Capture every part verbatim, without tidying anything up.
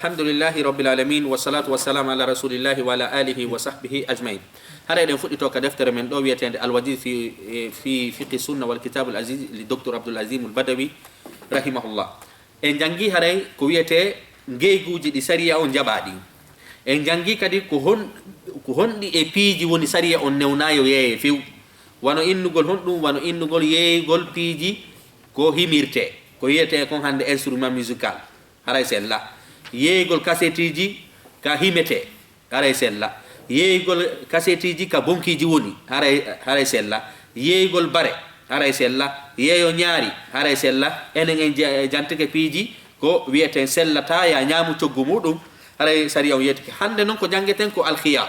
Alhamdulillahi rabbil alamin, wassalatu wassalamu ala rasulillahi wa ala alihi wa sahbihi ajmain. Hara eɗen fuɗɗito ka deftere men ɗo wiyeteende Alwajiz fi, fi fiqhi sunna wal kitabul aziz li Docteur Abdul Azim al Badawi rahimahullah. En janngi haray ko wiyetee ngeyguuji ɗi sariya on jaɓaa ɗin. En janngi kadi ko hon, ko honɗi e piiji woni sariya on newnaayo yeeye few. Wano innugol honɗum, wano innugol yeeyugol piiji ko himirtee, ko wiyetee kon hannde instrument musical, haray sella. Yeeyugol kasetiji ka himetee, haray sella. Yeeyugol kasetiji ka bonkiiji woni, haray, haray sella. Yeeyugol bare, haray sella. Yeeyo ñaari, haray sella. Enen en ja-, jantike piiji ko wiyeten sellataa, ya ñaamu coggu muɗum, haray sariya on yeetike. Hannde non ko janngeten ko alkhiyar.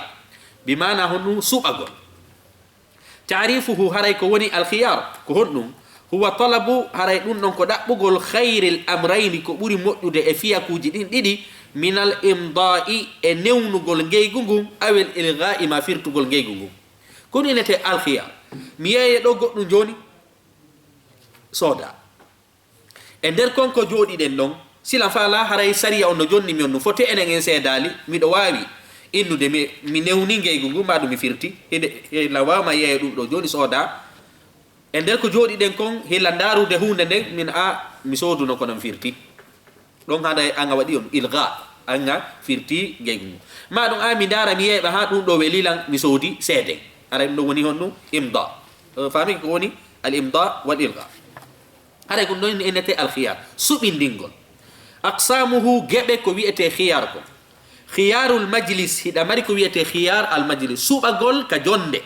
Bi maana honɗum? Suɓagol. Taarifuhu, haray ko woni alkhiyar, ko honɗum? Huwa talabu, haray ɗum ɗon ko ɗaɓɓugol khayril amrayni, ko ɓuri moƴƴude e fiyakuuji ɗin ɗiɗi, minal imda'i, e newnugol ngeygu ngun, awil ilgha'i, ma firtugol ngeygu ngun. Ko ɗum innetee alkhiyar. Mi yeeye ɗo goɗɗum jooni, sooda. E nder kon ko jooɗiɗen ɗon, sila faalaa haray sariya on no jonni mi on ɗum. Foti enen en seedaali, miɗo waawi innude mi, mi newni ngeygu ngu, maa ɗum mi firti. Hiɗe, hila waawma yeeya ɗum ɗo jooni sooda. E nder ko jooɗiɗen kon, hila ndaarude huunde nden, min a, mi sooduno kono mi firti. Ɗon haray an a waɗi on ilga, an a firti ngeygu ngu. Maa ɗum a mi ndaara mi yeeɓa haa ɗum ɗo weli lan, mi soodi seeden. Haray ɗum ɗo woni honɗum? Imda. Eh, faami ko woni al imda wal ilga. Haray ko ɗum ɗon innetee alkhiyar, suɓindingol. Aqsamuhu, geɓe ko wiyetee khiyar ko. Khiyarul majlis, hiɗa mari ko wiyetee khiyar al majlis, suɓagol ka jonde.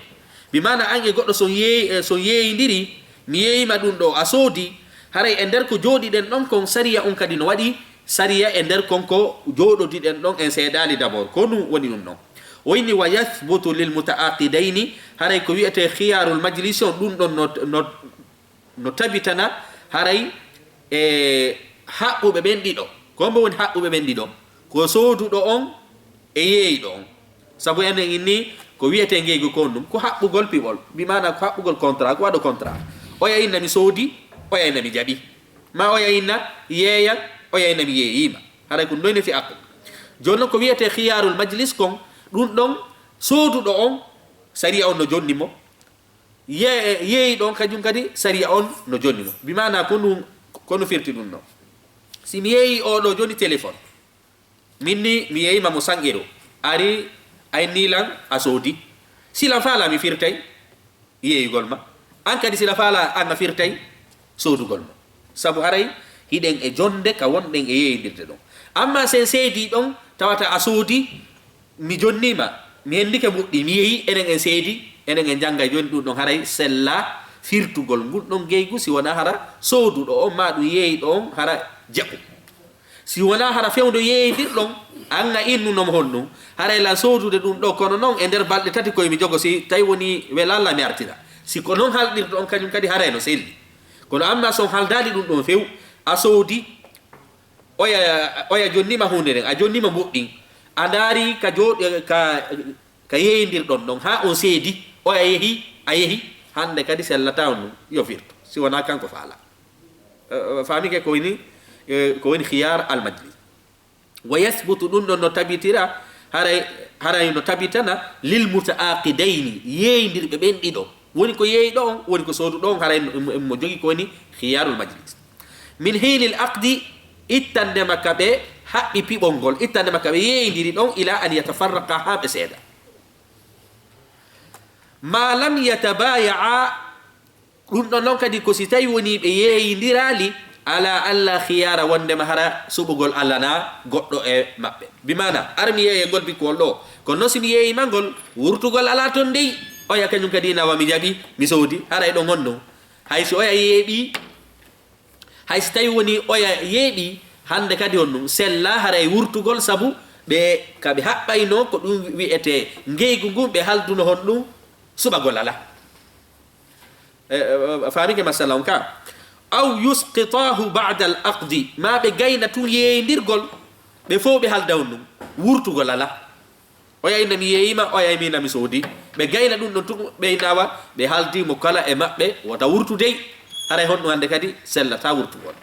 Bi maana an e goɗɗo son yeey-, eh, son yeeyindiri, mi yeeyima ɗum ɗo, a soodi, haray e nder ko jooɗiɗen ɗon kon sariya on kadi no waɗi, sariya e nder kon ko jooɗodiɗen ɗon en seedaali d'abord, ko ɗum woni ɗum ɗon. O inni, wa yathbutu lil muta'aqidayni, haray ko wiyetee khiyarul majlis on ɗum ɗon no, no, no tabitana haray e haɓɓuɓe ɓen ɗiɗo. Ko hombo woni haɓɓuɓe ɓen ɗiɗo? Ko sooduɗo on e yeeyɗo on. Sabu enen inni ko wiyetee ngeygu kon ɗum, ko haɓɓugol piɓol. Bi maana ko haɓɓugol contrat, ko waɗo contrat. Oya inna mi soodi, oya inna mi jaɓi. Ma oya inna yeeyan, oya inna mi yeeyiima. Haray ko ɗum ɗon innetee aqd. Jooni non ko wiyetee khiyarul majlis kon, ɗum ɗon sooduɗo on, sariya on no jonni mo. Ye-, yeeyɗo on kañum kadi sariya on no jonni mo. Bi maana ko ɗum, ko no firti ɗum non. Si mi yeeyi oo ɗoo jooni téléphone, min ni mi yeeyima mo cent euros, ari a inni lan a soodi. Sila faalaa mi firtay yeeyugol ma. An kadi sila faalaa an a firtay soodugol ma. Sabu haray hiɗen e jonde ka wonɗen e yeeyindirde ɗon. Amma si en seedii ɗon, tawata a soodi, mi jonnii ma, mi hendike mbuɗɗi, mi yehi, enen en seedi, enen en janngay jooni ɗum ɗon haray sella firtugol ngul ɗon ngeygu si wonaa hara sooduɗo on maa ɗum yeeyɗo on hara jaɓu. Si wonaa hara fewndo yeeyindirɗon, an a innuno mo honɗum, haray lan soodude ɗum ɗo, kono non e nder balɗe tati koye mi jogo, si tawi woni welalla mi artira. Si ko non halɗirɗo on kañum kadi haray no selli. Kono amma si on haldaali ɗum ɗon few, a soodi, oya, oya jonnima huunde nden, a jonnima mbuɗɗin, a ndaari ka jooɗi, ka, ka yeeyindirɗon ɗon, haa on seedi, oya yehi, a yehi, hannde kadi sellataa on ɗum, yo firtu, si wonaa kanko faala. Eh, eh, faamike ko woni, eh, ko woni khiyar al majlis. Wa yathbutu, ɗum ɗon no tabitira, haray, haray no tabitana, lil muta'aqidayni, yeeyindirɓe ɓen ɗiɗo. Woni ko yeeyɗo on, woni ko sooduɗo on, haray no, mo, mo jogi ko woni khiyarul majlis. Min hiinil aqdi, ittandema ka ɓe haɓɓi piɓol ngol, ittandema ka ɓe yeeyindiri ɗon, ila an yatafarraqa, haa ɓe seeda. Ma lam yatabaya'a, ɗum ɗon non kadi ko si tawi woni ɓe yeeyindiraali, ala alla khiyara, wondema hara suɓugol alanaa goɗɗo e maɓɓe. Bi maana, ar mi yeeye ngol bikkuwol ɗo, kono non si mi yeeyima ngol, wurtugol alaa ton dey. Oya kañum kadi nawa mi jaɓi, mi soodi, haray ɗon honɗum? Hay si oya yeeɓi, hay si tawi woni oya yeeɓi, hannde kadi honɗum? Sella haray wurtugol, sabu ɓe ka ɓe haɓɓayno ko ɗum wi'etee ngeygu ngun, ɓe halduno honɗum? Suɓagol alaa. Eh, eh, faamike masala on ka. Aw yusqitahu ba'da al aqdi, ma ɓe gayna tun yeeyindirgol, ɓe fow ɓe halda on ɗum, wurtugol alaa. Oya inna mi yeeyima, oya mi inna mi soodi. Ɓe gayna ɗum ɗon tun, ɓe nawa, ɓe haldi mo kala e maɓɓe wota wurtu dey. Haray honɗum hannde kadi sellataa wurtugol.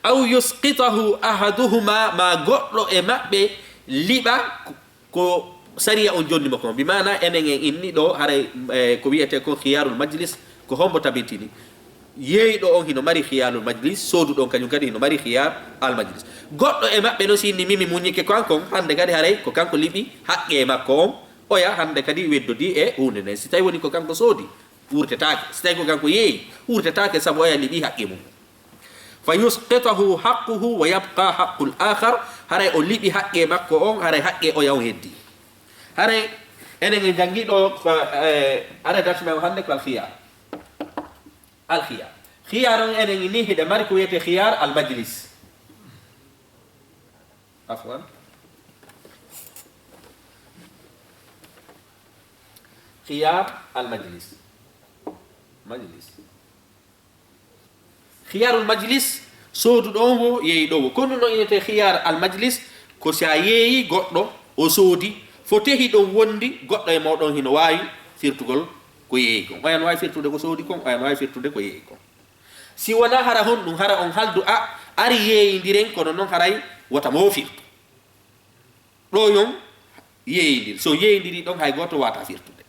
Aw yusqitahu ahaduhuma, ma goɗɗo e maɓɓe liɓa ko sariya on jonni mo kon. Bi maana enen en inni ɗo haray, eh, ko wiyetee kon khiyarul majlis, ko hombo tabitini? Yeeyɗo on hino mari khiyarul majlis, sooduɗo on kañum kadi hino mari khiyar al majlis. Goɗɗo e maɓɓe non si inni mimi muññike ko an kon, hannde kadi haray ko kanko liɓi haqqe makko on, oya hannde kadi weddodii e huunde nden. Si tawi woni ko kanko soodi, wurtetaake. Si tawi ko kanko yeeyi, wurtetaake sabu oya liɓi haqqe mum. Fa yusqitahu haqquhu wa yabqa haqqul akhar, haray o liɓi haqqe makko on, haray haqqe oya on heddi. Haray enen en janngi ɗo ko, eh, haray darsi men o hannde ko al khiyar. Al khiyar. Khiyar on enen ni hiɗe mari ko wiyetee khiyar al majlis. Afwan. Khiyar al majlis. Majlis. Khiyarul majlis, sooduɗo on wo, yeeyiɗo wo. Kono non inetee khiyar al majlis, ko si a yeeyi goɗɗo, o soodi, fo tehi ɗon wondi, goɗɗo e mooɗon hino waawi firtugol ko yeeyi kon. Oya no waawi firtude ko soodi kon, oya no waawi firtude ko yeeyi kon. Si wonaa hara honɗum, hara on haldu a, ari yeeyindiren, kono non haray wota mo firtu. Ɗo yon yeeyindiri. So yeeyindiri ɗon, hay gooto waata firtude.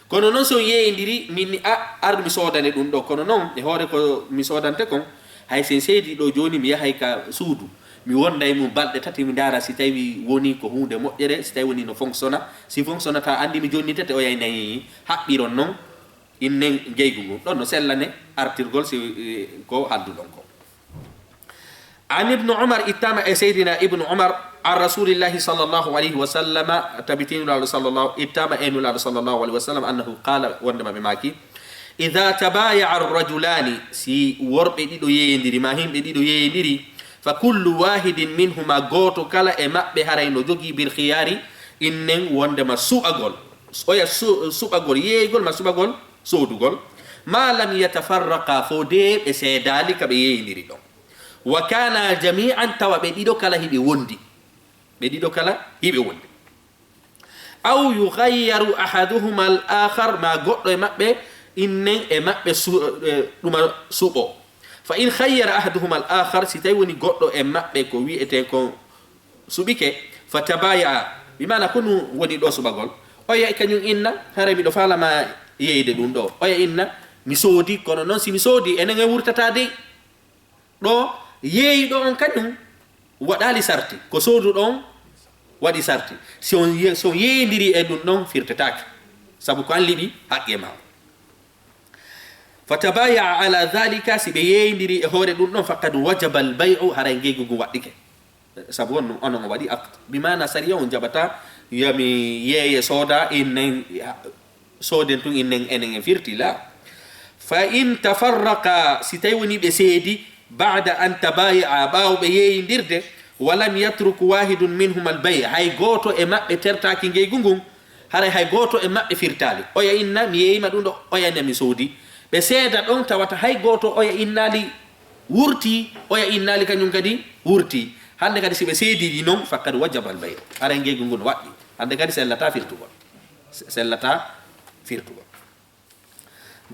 Kono non so yeeyindiri, min ni, a, ar mi soodane ɗum ɗo. Kono non, e hoore ko mi soodante kon, hay sen seedi ɗo jooni, mi yahay ka suudu. Mi wonda e mum balɗe tati, mi ndaara si tawi woni ko huunde moƴƴere, si tawi woni no fonctionna. Si fonctionnata, anndi mi jonnitete, o yay nayi haɓɓiron non. Innen ngeygu ngun. Ɗon no sellane artirgol si, eh, ko halduɗon ko. An Ibnu Umar, ittama e Seydina Ibnu Umar, an Rasulillahi sallallahu alayhi wa sallama, tabitini Nulaaɗo sallallahu, ittama e Nulaaɗo sallallahu alayhi wa sallam, annahu qala, wondema ɓe maaki, idha tabaya'a ar-rajulani, si worɓe ɗiɗo yeeyindiri, ma himɓe ɗiɗo yeeyindiri, fa kullu wahidin minhuma, gooto kala e maɓɓe haray no jogii bil khiyari, innen wondema suɓagol, oya su-, suɓagol yeeygol ma suɓagol soodugol, ma lam yatafarraqa, fo de ɓe seedaali ka ɓe yeeyindiri ɗon. Wa kana jami'an, tawa ɓe ɗiɗo kala hiɓe wondi. Ɓe ɗiɗo kala hiɓe wondi. Aw yughayyaru ahaduhuma al-akhar, ma goɗɗo e maɓɓe, innen e maɓɓe su-, e, ɗuma suɓo. Fa in khayyara ahaduhuma al-akhar, si tawi woni goɗɗo e maɓɓe ko wi'etee kon suɓike, fa tabaya'a, bi maana ko nu woni ɗo suɓagol. Oya kañum inna, haray miɗo faalama yeeyde ɗum ɗo. Oya inna, mi soodi, kono non si mi soodi, enen en wurtata dey. Ɗo yeeyiɗo on kañum waɗaali sarti, ko sooduɗo on waɗi sarti. Si on ye-, si on yeeyindiri e ɗum ɗon, firtetaake, sabu ko an liɓi haqqe ma. Fa tabaya'a ala dhalika, si ɓe yeeyindiri e hoore ɗum ɗon, faqad wajaba al bay'u, haray ngeygu ngun waɗɗike. Sabu on, onon o waɗi aqd. Bi maana sariya on jaɓata, wiya mi yeeye sooda, innen sooden tun, innen enen en firti, la. Fa in tafarraqa, si tawi woni ɓe seedi, ba'da an tabaya'a, ɓaawo ɓe yeeyindirde, wa lam yatruk wahidun minhuma al bay', hay gooto e maɓɓe tertaaki ngeygu ngun, haray hay gooto e maɓɓe firtaali. Oya inna, mi yeeyima ɗum ɗo, oya inna, mi soodi. Ɓe seeda ɗon, tawata hay gooto oya innaali wurti, oya innaali kañum kadi wurti. Hannde kadi si ɓe seediri non, faqad wajaba al bay'. Haray ngeygu ngun waɗɗi. Hannde kadi sellataa firtugol. Se-, sellataa firtugol.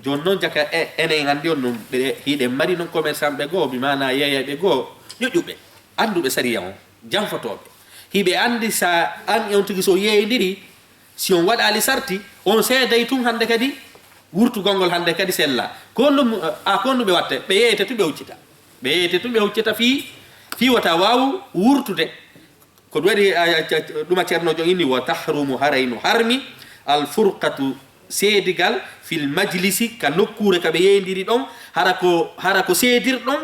Jooni non jaka e-, enen anndi on non, ɓe, hiɗen mari non commerçant ɓe goo, bi maana yeeyayɓe goo, ƴoƴuɓe, annduɓe sariya on, janfotooɓe. Hiɓe anndi sa an e on tigi so yeeyindiri, si on waɗaali sarti, on seeday tun hannde kadi, wurtugol ngol hannde kadi sella. Ko honɗum, a, ko honɗum ɓe watte? Ɓe yeeyete tun ɓe huccita. Ɓe yeeyete tun ɓe huccita fii, fii wota waawu wurtude. Ko ɗum waɗi, a, a, a, ɗuma ceernoojo inni, wa tahrumu, haray no harmi, al furqatu, seedigal, fil majlisi, ka nokkuure ka ɓe yeeyindiri ɗon, hara ko, hara ko seedirɗon,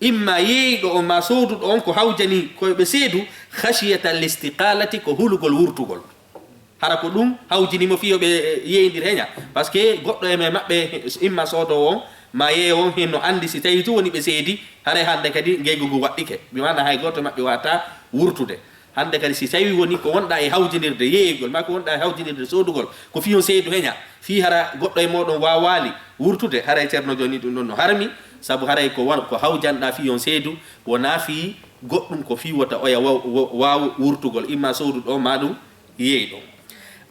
imma yeeyɗo on ma sooduɗo on ko hawjani ko ɓe seedu, khashiyata al istiqalati, ko hulugol wurtugol. Hara ko ɗum hawjini mo fii yo ɓe, eh, yeeyindir heña. Parce que goɗɗo e maɓɓe, imma soodoowo on, ma yeeyo on, hino anndi si tawi tun woni ɓe seedi, haray hannde kadi ngeygu ngu waɗɗike. Bi maana hay gooto e maɓɓe waawataa wurtude. Hannde kadi si tawi woni ko wonɗaa e hawjinirde yeeyugol, ma ko wonɗaa e hawjinirde soodugol, ko fii on seedu heña, fii hara goɗɗo e mooɗon waawaali wurtude, haray ceerno jooni ɗum ɗon no harmi, sabu haray ko won-, ko hawjanɗaa fii on seedu, wonaa fii goɗɗum, ko fii wota oya wa-, wa-, waawu wurtugol, imma sooduɗo ma ɗum yeeyɗo.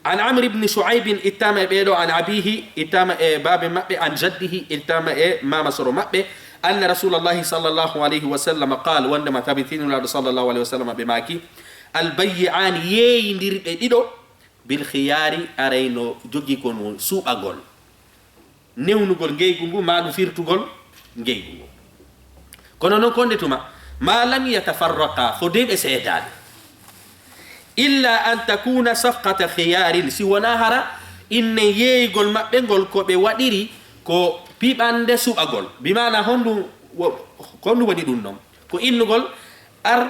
An Amr ibn Shu'aybin, ittaama e ɓee ɗoo, an abiihi, ittaama e baabe maɓɓe, an jaddihi, ittaama e maama soro maɓɓe, أن رسول الله صلى الله عليه وسلم قال, wondema tabiti Nulaaɗo صلى الله عليه وسلم ɓe maaki, البيعان, yeeyindirɓe ɗiɗo, بالخيار, aray no jogii ko no suɓagol, newnugol ngeygu ngu, maa ɗum firtugol ngeygu ngu. Kono noon, ko nde tuma, ما لم يتفرقا, fo de ɓe seedaali. إلا أن تكون صفقة خيار, si wonaa hara innen yeeyigol maɓɓe ngol ko ɓe waɗiri ko piɓande suɓagol. Bi maana honɗum wo-, ko honɗum woni ɗum noon? Ko innugol, ar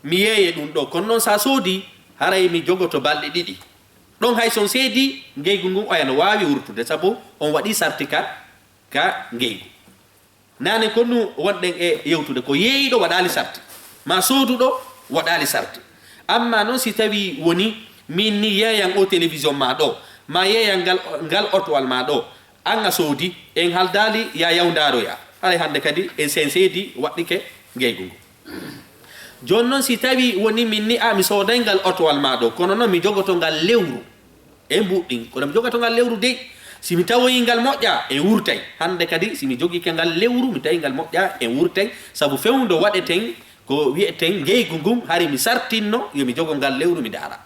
mi yeeye ɗum ɗo, kono noon so a soodii, haray mi jogoto balɗe ɗiɗi. Ɗon hay so on seedii, ngeygu ngun oya no waawi wurtude, sabu on waɗii sarti ka, ka ngeygu. Naane ko nu wonɗen e yewtude, ko yeeyiɗo waɗaali sarti, maa sooduɗo waɗaali sarti. Amma noon si tawii woni miin ni yeeyan oo télévision maa ɗoo, maa yeeyan ngal, ngal otowal maa ɗoo, aan a soodi, en haaldaali ya yaw ndaaroya. Haray hannde kadi en sen seedi waɗɗike ngeygu ngu. Jooni noon si tawii woni miin ni a mi sooday ngal otowal maa ɗoo, kono noon mi jogoto ngal lewru. En mbuuɗɗin, kono mi jogato ngal lewru dey. Si mi tawoyi ngal moƴƴa, en wurtay. Hannde kadi, si mi jogike ngal lewru, mi tawi ngal moƴƴa, en wurtay. Sabu fewndo waɗeten ko wi'eten ngeygu ngun, hari mi sartinno, yo mi jogo ngal lewru, mi daara.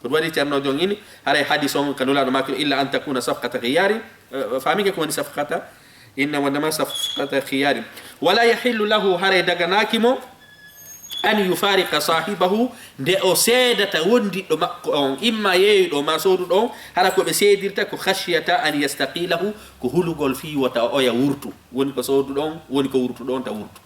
Ko ɗum waɗi Ceerno Jong ini, haray hadis on ka Nulaaɗo maaki, إلا أن تكون صفقة خيار, eh, faamike ko woni safkata, inna wondema safkata khiyari. ولا يحل له, haray daganaaki mo, أن يفارق صاحبه, nde o seedata wondiɗɗo makko on, imma yeeyuɗo ma sooduɗo on, hara ko ɓe seedirta ko خشية أن يستقيله, ko hulugol fii wota oya wurtu. Woni ko sooduɗo on, woni ko wurtuɗo on ta wurtu.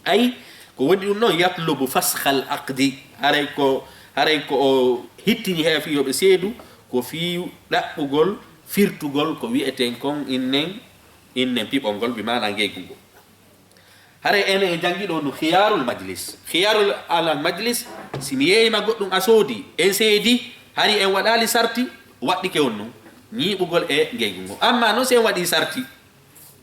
Ay, ko woni ɗum noon, يطلب فسخ العقد. Haray ko, haray ko o hittini hee fii yo ɓe seedu, ko fii ɗaɓɓugol, firtugol ko wi'eten kon innen, innen piɓol ngol, bi maana ngeygu ngu. Haray enen en janngi ɗoo no khiyarul majlis. Khiyarul alal majlis, si mi yeeyima goɗɗum a soodi, en seedi, hari en waɗaali sarti, waɗɗike on nun, ñiiɓugol e ngeygu ngu. Amma noon si en waɗii sarti,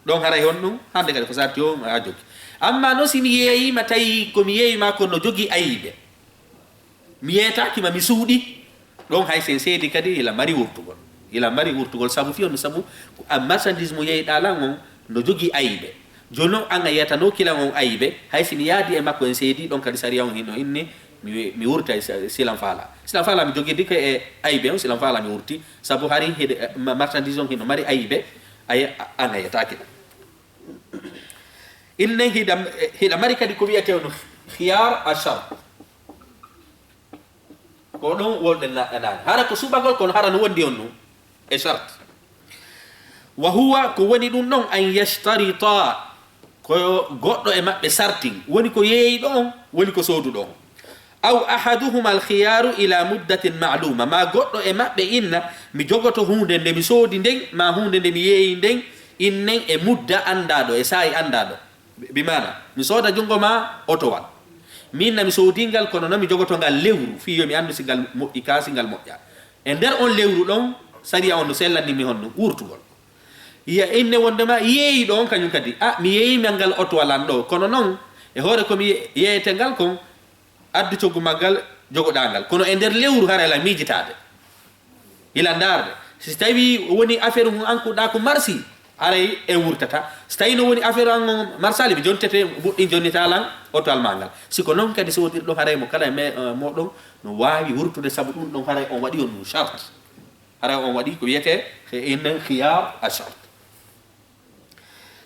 ɗon haray honɗum? Hannde kadi ko sarti o a jogii. Amma noon si mi yeeyima tawi ko mi yeeyima kon no jogii ayibe, mi yeetaaki ma, mi suuɗi. Ɗon hay sen seedi kadi hila mari wurtugol. Hila mari wurtugol sabu fii on, sabu ko a marchandise mo yeeyɗaa lan on no jogii ayibe. Jooni noon an a yeetanooki lan on ayibe, hay si mi yaadi e makko en seedi, ɗon kadi sariya on hino inni mi, mi wurtay si, si lan faalaa. Si lan faalaa mi jogidi ko e ayibe on, si lan faalaa mi wurti. Sabu hari hide, ma-, marchandise on hino mari ayibe, ay, a-, an a yeetaaki lan. Innen hiɗa, hiɗa mari kadi ko wiyetee no khiyar a shart. Ko ɗum wolɗen na-, naane. Hara ko suɓagol, kono hara no wondi on nun e shart. Wa huwa, ko woni ɗum ɗon, an yashtarita, ko goɗɗo e maɓɓe sartin, woni ko yeeyiɗo on, woni ko sooduɗo on. Aw ahaduhuma al khiyaru ila muddatin ma'luma, ma goɗɗo e maɓɓe inna, mi jogoto huunde nde mi soodi nden, ma huunde nde mi yeeyi nden, innen e mudda anndaaɗo, e saa'i anndaaɗo. Bi maana, mi sooda junngo ma otowal. Min na mi soodi ngal, kono noon mi jogoto ngal lewru, fii yo mi anndu si ngal moƴƴi kaa si ngal moƴƴaa. E nder on lewru ɗon, sariya on no sellani mi honno wurtugol. Iya inne wondema yeeyiɗo on kañum kadi, a, mi yeeyi ma ngal otowal an ɗo, kono noon e hoore ko mi ye-, yeeyete ngal kon, addu coggu maggal, jogoɗaa ngal. Kono e nder lewru haray la miijitaade. Ila ndaarde. Si tawii woni affaire hun an kuɗɗaa ko marsi, haray en wurtata. Si tawii no woni affaire an on marsaali, mi jontete, mbuɗɗin jonnitaa lan otowal maa ngal. Si ko noon kadi soodirɗo, haray mo kala e me-, eh, mooɗon no waawi wurtude, sabu ɗum ɗon haray on waɗi on ɗum shart. Haray on waɗi ko wiyetee, he, innen khiyar a shart.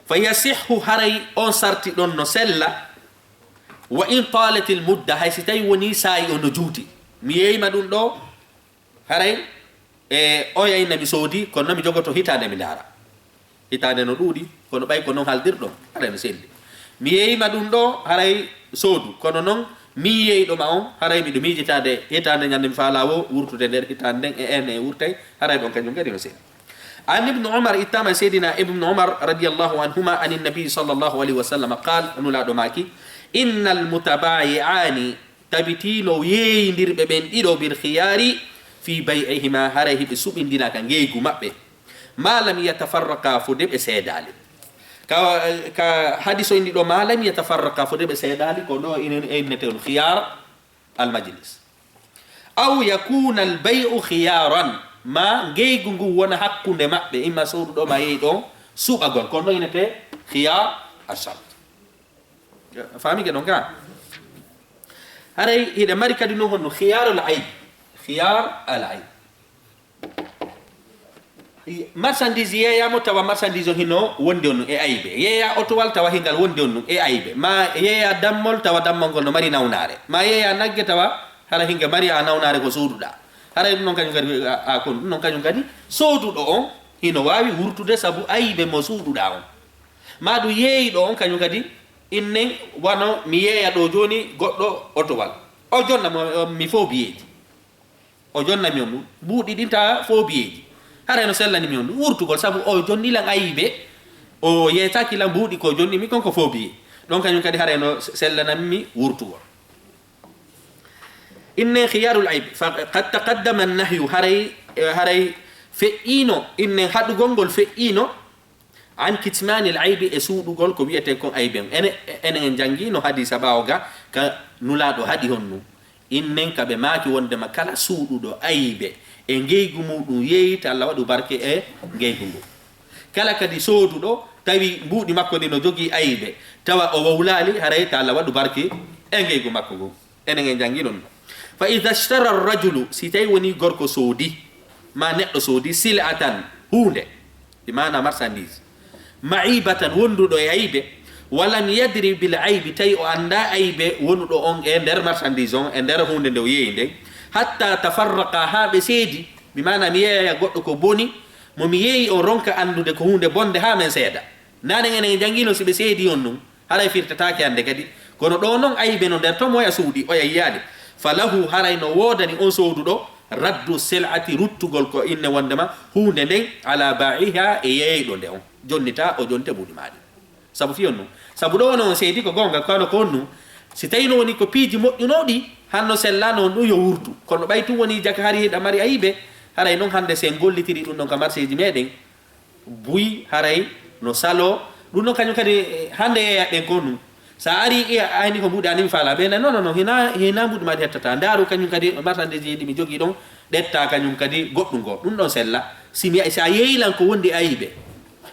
Fa yasihhu, haray on sarti ɗon no sella, wa in talatil mudda, hay si tawi woni saa'i on no juuti. Mi yeeyima ɗum ɗo, haray, e, oya inna mi soodi, kono mi jogoto hitaande mi ndaara. Hitaande no ɗuuɗi, kono ɓay ko noon haaldirɗon, haray no selli. Mi yeeyima ɗum ɗo, haray soodu, kono noon min yeeyɗo ma on, haray miɗo miijitaade hitaande ñande mi faalaa wo wurtude nder hitaande nden, e en e wurtay, haray ɗon kañum kadi no selli. An Ibnu Umar, ittaama e Seydina Ibnu Umar radiyallahu anhuma, anin nabi sallallahu alayhi wa sallam qaal, Nulaaɗo maaki, innal mutabaayi'aani, tabitino yeeyindirɓe ɓen ɗiɗo, bil khiyaari fii bay'ihima, haray hiɓe suɓindina ka ngeygu maɓɓe, ma lam yatafarraqa, fode ɓe seedaali. Ka, ka hadiso inni ɗo, ma lam yatafarraqa, fode ɓe seedaali, ko ɗo inen innete on khiyaar al majlis. Aw yakuna al bay'u khiyaran, ma ngeygu ngu wona hakkunde maɓɓe, imma sooduɗo ma yeeyɗo suɓagol, kono ɗo innete Khiyar al-shart. Faami ke ɗon ka? Haray hiɗa mari kadi non honno khiyar al-ayb. Khiyar al-ayb. Marchandise yeeyaama tawa marchandise on hino wondi on ɗum e aybe. Yeeya otowal tawa hingal wondi on ɗum e aybe. Ma yeeya dammol tawa dammol ngol no mari nawnaare. Ma yeeya nagge tawa hara hinga mari a nawnaare ko sooduɗaa. Haray ɗum non kañum kadi, a, a, kon ɗum non kañum kadi sooduɗo on hino waawi wurtude sabu aybe mo sooduɗaa on. Ma ɗum yeeyiɗo on kañum kadi, innen wano mi yeeya ɗo jooni goɗɗo otowal. O jonna mo, o, mi fo biyeeji. O jonna mi on ɗum. Buuɗi ɗin tawa fo biyeeji. Haray no sellani mi on ɗum. Wurtugol sabu o jonni lan aybe. O yeetaaki lan buuɗi ko jonni mi kon ko fo biye. Ɗon kañum kadi haray no se-, sellanan mi wurtugol. Innen khiyarul ayb. Fa qad taqaddama an-nahyu haray, eh, haray feƴƴiino, innen haɗugol ngol feƴƴiino, an kitmanil aybi e suuɗugol ko wiyetee kon aybe on. Ene, enen en janngiino hadiisa ɓaawo ga ka Nulaaɗo haɗi honno. Innen ka ɓe maaki wondema kala suuɗuɗo aybe e ngeygu muɗum yeeyi ta Alla waɗu barke e ngeygu ngun. Kala kadi sooduɗo tawi mbuuɗi makko ɗi no jogii aybe, tawa o wowlaali, haray ta Alla waɗu barke e ngeygu makko ngun. Enen en janngi non. Fa idha ishtara ar-rajulu, si tawi woni gorko soodi, ma neɗɗo soodi, sil'atan, huunde, bi maana marchandise, ma'ibatan, wonduɗo e aybe, wa lam yadri bil aybi, tawi o anndaa aybe wonuɗo on e nder marchandise on, e nder huunde nde o yeeyi nden, hatta tafarraqa, haa ɓe seedi, bi maana mi yeeya goɗɗo ko boni, mo mi yeeyi on ronka anndude ko huunde bonde haa men seeda. Nanen enen janngiino si ɓe seedi on ɗum, haray firtataake hannde kadi. Kono ɗoo non aybe no nder ton oya suuɗi, oya yiyaade. Falahu haray no woodani on sooduɗo raddu sil'ati ruttugol ko inne wondema huunde nden ala baa'iha e yeeyɗo nde on. Jonnita o jonte buuɗi maaɗi. Sabu fii on ɗum. Sabu ɗoo no on seedi ko goonga kono ko on ɗum. Si tawii no woni ko piiji moƴƴunooɗi, hanno sellaano on ɗum yo wurtu. Kono ɓay tun woni jaka hari hiɗa mari aybe, haray non hannde si en gollitiri ɗum ɗon ka marseeji meɗen, buy haray no saloo. Ɗum ɗon kañum kadi, eh, hannde yeeya ɗen ko ɗum. Sa ari iya ayni ko mbuuɗi anni mi faala ɓe, non, non, non, hina, hina mbuuɗi maaɗi hettata. Ndaaru kañum kadi marchandise ji ɗi mi jogii ɗon, ɗetta kañum kadi goɗɗum goo. Ɗum ɗon sella. Si mi, si a yeeyilan ko wondi aybe,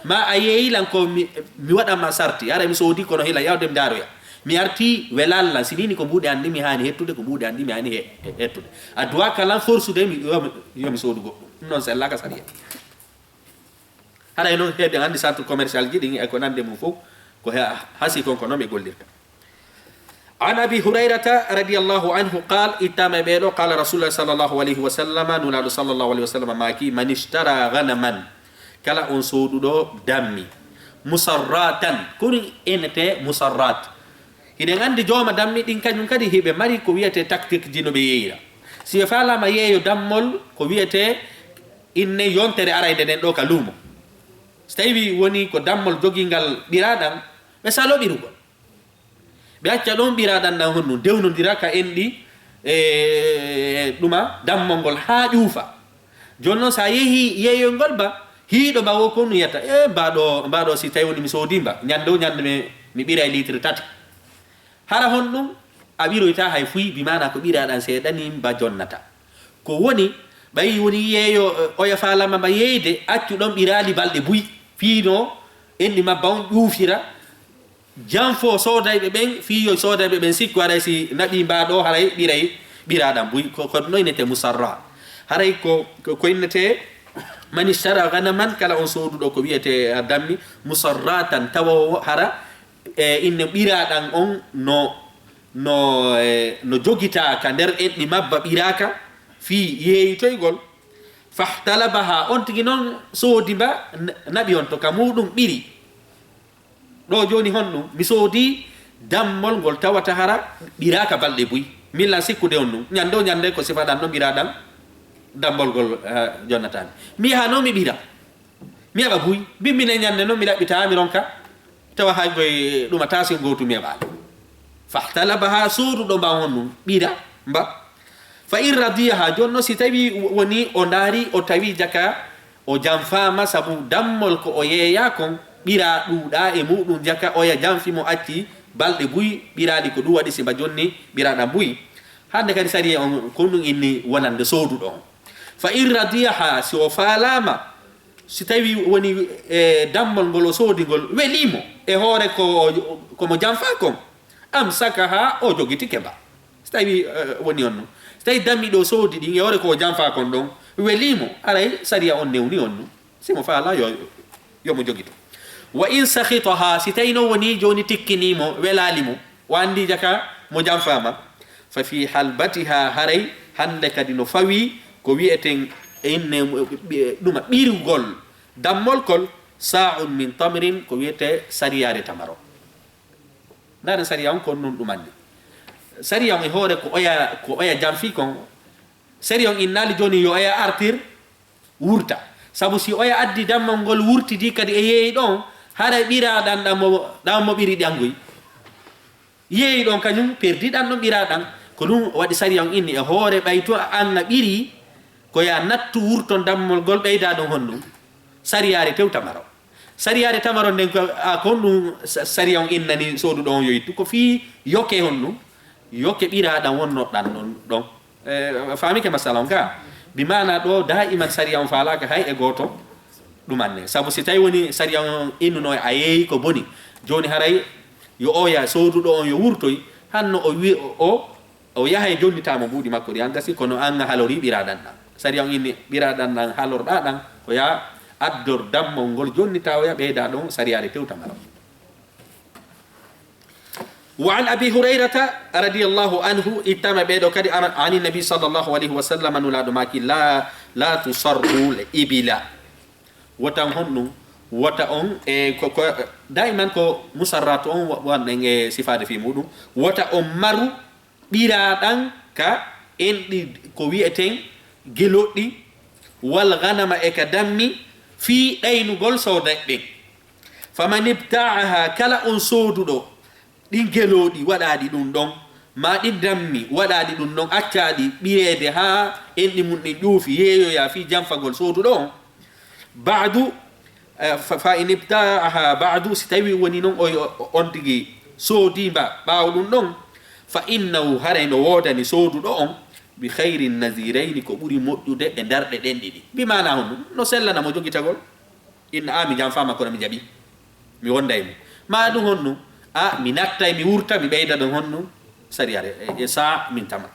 ma a yeeyilan ko mi, mi waɗan ma sarti, ara mi soodi kono hila yawde mi ndaaroya. Mi arti welallan, si nini ko mbuuɗi anni mi haani hettude, ko mbuuɗi anni mi haani he-, he-, hettude. A duwa kalan forsude mi, yo mi, yo mi soodu goɗɗum. Ɗum ɗon sella ka sariya. Haray noon heɓe anndi centre commercial ji ɗin e ko nande mum fof, ko he-, hasi kon ko noon ɓe gollirta. An Abi Hurayrata radiyallahu anhu qaal, ittama e ɓeeɗo, qaala Rasulullah sallallahu alayhi wa sallam, Nulaaɗo sallallahu alayhi wa sallam maaki, "Man ishtara ghanaman," kala on sooduɗo dammi, "musarratan," ko ɗum innete musarrat. Hiɗen anndi jooma dammi ɗin kañum kadi hiɓe mari ko wiyetee tactique ji no ɓe yeeyira. Si ɓe faalaama yeeyo dammol ko wiyetee inne yontere arayde nden ɗo ka luumo. So tawi woni ko dammol jogingal ɓiraaɗan, ɓe salo ɓirugol. Ɓe acca ɗon ɓiraaɗan ɗan honno dewnondira ka enɗi, e, ɗuma dammol ngol haa ƴuufa. Jooni noon, so a yehii yeeyol ngol ba, hiiɗo mba wo ko nuyata, e, mbaɗo, mbaɗo si tawi woni mi soodii mba, ñande o ñande mi, mi ɓiray litre tati. Hara honɗum a ɓiroyta hay fuy, bi maana ko ɓiraaɗan seeɗa ni mba jonnata. Ko woni, ɓay woni yeeyo, e, oya faalama mba yeeyde, accu ɗon ɓiraali balɗe buy, fii no enɗi mabba on ƴuufira, janfo soodayɓe ɓen, fii yo soodayɓe ɓen sikku haray si naɓii mbaa ɗoo, haray ɓiray ɓiraaɗan buy. Ko, ko no innete musarra. Haray ko, ko, ko innete man ishtara ghanaman, kala on sooduɗo ko wiyete a dammi, musarratan, tawa o hara, e, inne ɓiraaɗan on no, no, e, no jogitaa ka nder enɗi mabba ɓiraaka fii yeeyitoygol. Fahtalabaha, on tigi noon soodi mba, na-, naɓi on to ka muuɗum ɓiri. Ɗo jooni honɗum? Mi soodi dammol ngol tawata hara ɓiraaka balɗe buy. Min lan sikkude on ɗum. Ñande o ñande ko sifaɗan no ɓiraɗan dammol ngol, eh, jonnataani. Mi yaha noon mi ɓira. Mi heɓa buy. Bimmine ñande noon mi ɗaɓɓita mi ronka. Tawa hay koye ɗuma taasi gootu mi heɓaali. Fahtalabaha, sooduɗo mba honɗum? Ɓira mba. Fa in radiyaha, jooni noon si tawi woni o ndaari, o tawi jaka, o janfaama sabu dammol ko o yeeyaa kon, ɓiraa ɗuuɗaa e muuɗum jaka, oya janfi mo acci balɗe buy, ɓiraali ko ɗum waɗi si mba jonni ɓiraaɗan buy. Hannde kadi sariya on, ko ɗum inni wonande sooduɗo on. Fa in radiyaha, si o faalaama, si tawi woni, e, dammol ngol o soodi ngol welii mo, e hoore ko, ko mo janfaa kon, amsakaha, o jogitike mba. Si tawi, eh, woni on non. Si tawi dammi ɗo soodi ɗin e hoore ko o janfaa kon ɗon, welii mo, haray sariya on newni on non. Si mo faalaa, yo, yo mo jogito. Wa in sakhitaha, si tawi non woni jooni tikkinii mo, welaali mo, o anndii jaka mo janfaa ma, fa fi halbatiha, haray hannde kadi no fawii ko wi'eten inne, ɗuma ɓirugol dammol kol, sa'un min tamrin, ko wi'etee sariyaare tamaro. Ndaaren sariya on kon nun ɗumanni. Sariya on e hoore ko oya, ko oya janfii kon. Sariya on innaali jooni yo oya artir wurta. Sabu si oya addi dammol ngol wurtidi kadi e yeeyi ɗon, haray ɓiraa ɗan, ɗan mo, ɗan mo ɓiri ɗan goy. Yeeyi ɗon kañum perdi ɗan ɗon ɓiraa ɗan. Ko ɗum waɗi sariya on inni e hoore ɓay tun an a ɓirii, ko ya nattu wurton dammol ngol ɓeydaa ɗon honɗum. Sariyaare tew tamaro. Sariyaare tamaro nden ko, a, ko honɗum sa-, sariya on innani sooduɗo on yo ittu? Ko fii yoke honɗum? Yoke ɓiraa ɗan wonno ɗan ɗon, ɗon. Eh, faamike masala on ka? Bi maana ɗo daa'iman sariya on faalaaka hay e gooto ɗuman nden. Sabu si tawi woni sariya on innuno a yeeyi ko boni. Jooni haray yo oya sooduɗo on yo wurtoy, hanno o wi-, o, o, o yahay jonnitaa mo mbuuɗi makko ɗi an gasi, kono an a halori ɓiraa ɗan ɗan. Sariya on inni ɓiraa ɗan ɗan halorɗaa ɗan, ko ya addor dammol ngol jonnitaa oya ɓeydaa ɗon sariyaare tew tamaro. Wa an Abi Hurayrata radiyallahu anhu, ittama ɓeeɗo kadi an, ani Nabi sallallahu alayhi wa sallam, Nulaaɗo maaki, la, la tusarru l ibila. Wota on honɗum, wota on, e, ko, ko, daiman ko musarratu on wa-, wanɗen e sifaade fii muɗum. Wota on maru ɓiraa ɗan ka enɗi ko wi'eten geloɗi, wal ghanama e ka dammi, fii ɗaynugol sooday ɗen. Faman ibta'aha, kala on sooduɗo ɗin gelooɗi waɗaaɗi ɗum ɗon, maa ɗin dammi waɗaaɗi ɗum ɗon, accaaɗi ɓireede haa enɗi mum ɗin ƴuufi, yeeyoyaa fii janfagol sooduɗo on. Ba'du, eh, fa, fa in ibta'aha ba'du, si tawii woni non o, o, on tigi soodii mba ɓaawo ɗum ɗon, fa innahu, haray no woodani sooduɗo on, bi khayrin nazirayni, ko ɓuri moƴƴude e darɗe ɗen ɗiɗi. Bi maana honɗum? No sellana mo jogitagol. Inna a mi janfaama kono mi jaɓi. Mi wonda e mum. Maa ɗum honɗum? A mi nattay, mi wurta, mi ɓeyda ɗon honɗum? Sariyaare, e, e saa min tama.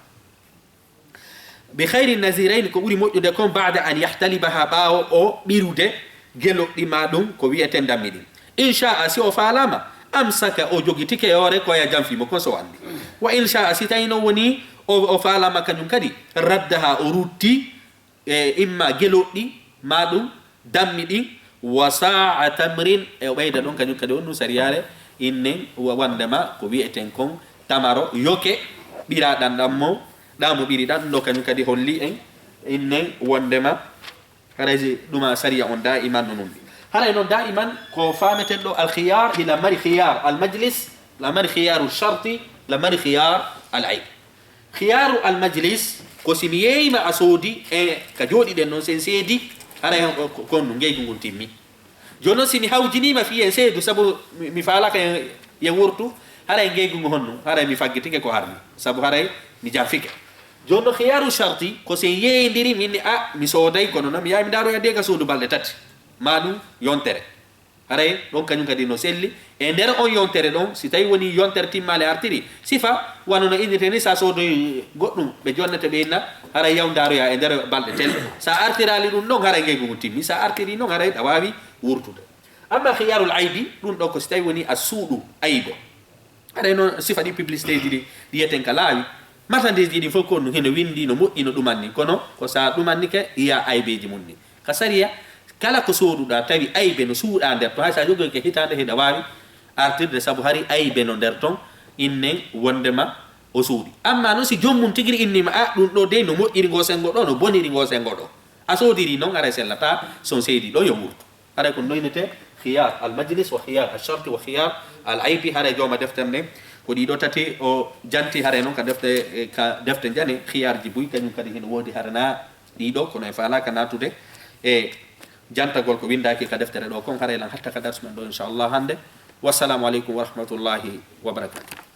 Bi khayri nazirayni, ko ɓuri moƴƴude kon, ba'da an yahtalibaha, ɓaawo o ɓirude geloɗi maa ɗum ko wi'eten dammi ɗin. In sha'a, si o faalaama, amsaka, o jogitike yoore ko ya janfii mo kon so o anndi. Wa in sha'a, si tawi non woni o, o faalaama kañum kadi, raddaha, o rutti, e imma geloɗi maa ɗum dammi ɗin, wa sa'a tamrin, e o ɓeyda ɗon kañum kadi on ɗum sariyaare innen wa-, wandema ko wi'eten kon tamaro yoke ɓiraa ɗan ɗan mo, ɗa mo ɓiri ɗan ɗo kañum kadi holli en innen wondema haray si ɗuma sariya on daiman no numbi. Haray non daiman ko faameten ɗo alkhiyar, hila mari khiyar al majlis, la mari khiyaru sharti, la mari khiyar al ayb. Khiyaru al majlis, ko si mi yeeyima a soodi, e ka jooɗiɗen non, si en seedi, haray on, ko, kon no ngeygu ngun timmi. Jooni non, si mi hawjiniima fii en seedu, sabu mi, mi faalaaka en, en wurtu, haray ngeygu ngu honno, haray mi faggitike ko harmi, sabu haray mi janfike. Jooni non, khiyaru sharti, ko si en yeeyindiri, min ni, a, mi sooday, kono non mi yahay mi ndaaroya de ka suudu balɗe tati, maa ɗum yontere. Haray ɗon kañum kadi no selli. E nder on yontere ɗon, si tawi woni yontere timmaale artiri, sifa wano no innirte ni, sa soodoyi goɗɗum, ɓe jonnete ɓe inna, haray yaw ndaaroya e nder balɗe tel. Sa artiraali ɗum ɗon, haray ngeygu ngun timmi. Sa artiri non, haray ɗa waawi wurtude. Amma khiyarul aybi, ɗum ɗo ko si tawi woni a suuɗu aybo. Haray noon sifa ɗi publicité ji ɗi, ɗi yiyeten ka laawi. Marchandise ji ɗin fof ko ɗum hino winndi, no moƴƴi, no ɗumanni. Kono ko sa ɗumannike, yiya aybeeji mum ɗin. Ka sariya, kala ko sooduɗaa tawi aybe no suuɗaa nder ton, hay sa jogoyke hitaande, hiɗa waawi artirde, sabu hari aybe no nder ton, innen wondema o suuɗi. Amma noon si joom mum tigi ri innima, a, ɗum ɗo dey no moƴƴiri ngo senngo ɗo, no boniri ngo senngo ɗo. A soodiri noon, haray sellataa, si on seedi ɗo yo wurtu. Haray ko noynete khiyar al majlis wa khiyar al sharti wa khiyar al aybi. Haray jooma deftere nden ko ɗiɗo tati o janti, haray noon ka defte, eh, ka defte njane khiyar ji buy, kañum kadi hino woodi, haray na ɗiɗo, kono en faalaaka naatude e jantagol ko winndaaki ka deftere ɗo kon. Haray lan hatta ka darsu men ɗo, inchallah, hannde. Wassalamu aleykum wa rahmatullahi wa barakatuh.